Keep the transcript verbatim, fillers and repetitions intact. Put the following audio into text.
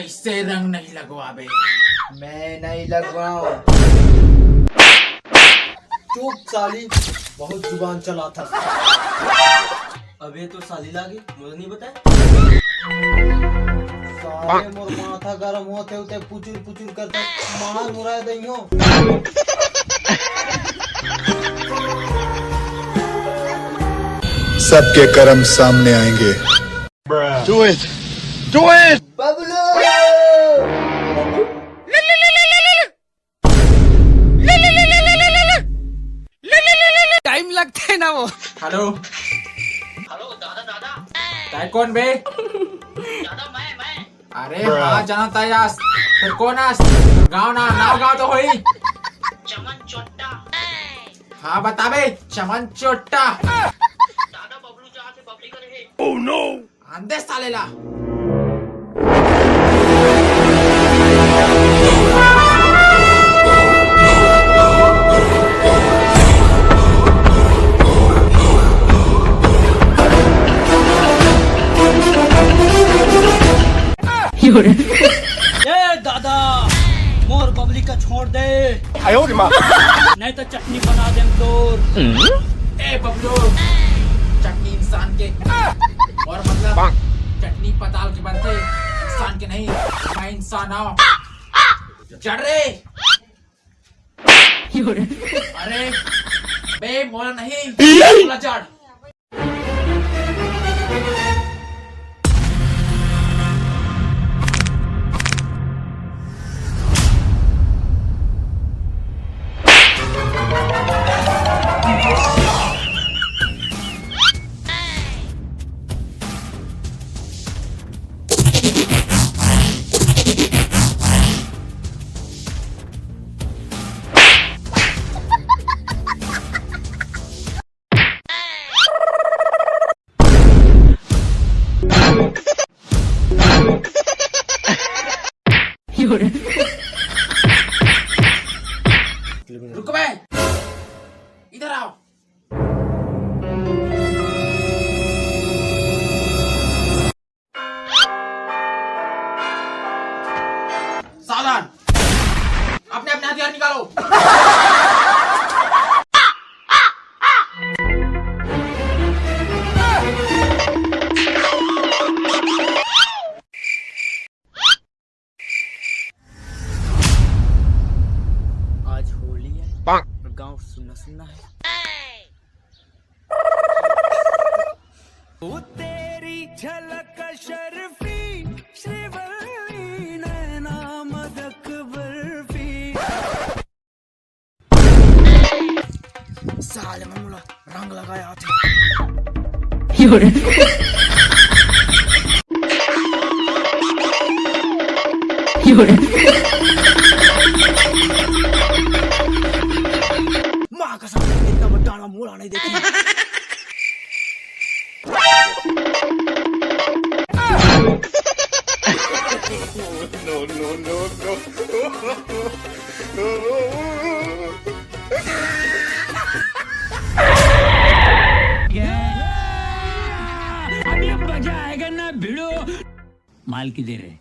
इससे रंग नहीं लगवावे। मैं नहीं लगवाऊं। चुप साली, बहुत जुबान चलाथस। अबे तो साली लागे, मोला नहीं बताए। साले मोर माथा गरम होते होते पुचुर पुचुर करते मार मुराय दइयो। सबके कर्म सामने आएंगे। Do it! Do it! Bablu. Time लगता है ना वो। हेलो। हेलो दादा दादा। तय कौन बे? दादा मैं मैं अरे हाँ, जानता यास। फिर कौन आस? गाँव ना, नाव गाँव तो होई। चमन चोट्टा। हाँ, बता बे। चमन चोट्टा। दादा बबलू जहाँ से बबली करे है। आंदे साले ला। ए दादा, मोर बबली का छोड़ दे। नहीं तो चटनी बना देम तोर। ए बबलू, चटनी इंसान के और मतलब चटनी पताल के बनथे, इंसान के नहीं। मैं इंसान आव। जड़ रे। अरे बे, मोला नहीं, मोला जड़। रुक बे, इधर आओ। सावधान, अपने अपने हथियार निकालो। आज होली है और गांव सुन्ना सुन्ना है। ओ तेरी झलक शर्फी, श्रीवल्ली नैना मदक बर्फी। साले मन मोला रंग लगाए आथे। माँ कसम, इतना बड़ा डाला मोला नहीं देखी। अभी मजा आएगा ना भिड़ो। माल किधर है?